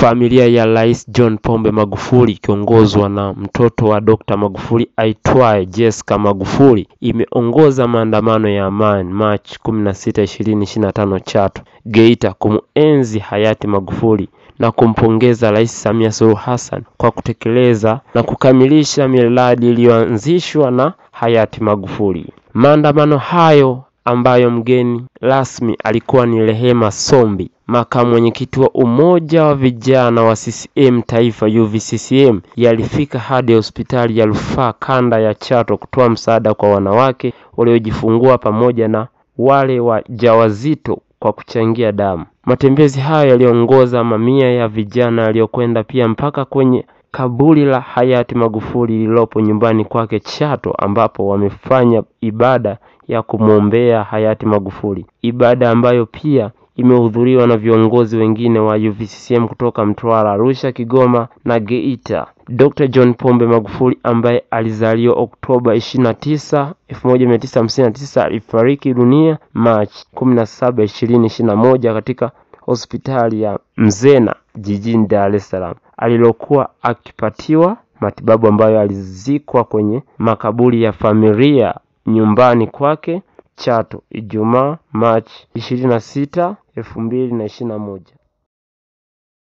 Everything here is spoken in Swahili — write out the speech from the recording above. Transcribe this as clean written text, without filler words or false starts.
Familia ya Rais John Pombe Magufuli ikiongozwa na mtoto wa Dr. Magufuli aitwaye Jessica Magufuli imeongoza maandamano ya amani Machi 16, 2025 Chato, Geita kumuenzi hayati Magufuli na kumpongeza Rais Samia Suluhu Hassan kwa kutekeleza na kukamilisha miradi iliyoanzishwa na hayati Magufuli. Maandamano hayo ambayo mgeni rasmi alikuwa ni Rehema Sombi, makamu mwenyekiti wa Umoja wa Vijana wa CCM Taifa UVCCM, yalifika hadi hospitali ya rufaa kanda ya Chato kutoa msaada kwa wanawake waliojifungua pamoja na wale wajawazito kwa kuchangia damu. Matembezi hayo yaliongoza mamia ya vijana waliokwenda pia mpaka kwenye kaburi la hayati Magufuli lililopo nyumbani kwake Chato, ambapo wamefanya ibada ya kumwombea hayati Magufuli, ibada ambayo pia imehudhuriwa na viongozi wengine wa UVCCM kutoka Mtwara, Arusha, Kigoma na Geita. Dr. John Pombe Magufuli ambaye alizaliwa Oktoba 29, 1959 alifariki dunia Machi 17, 2021 katika hospitali ya Mzena jijini Dar es Salaam alilokuwa akipatiwa matibabu, ambayo alizikwa kwenye makaburi ya familia nyumbani kwake Chato Ijumaa Machi 26, 2021.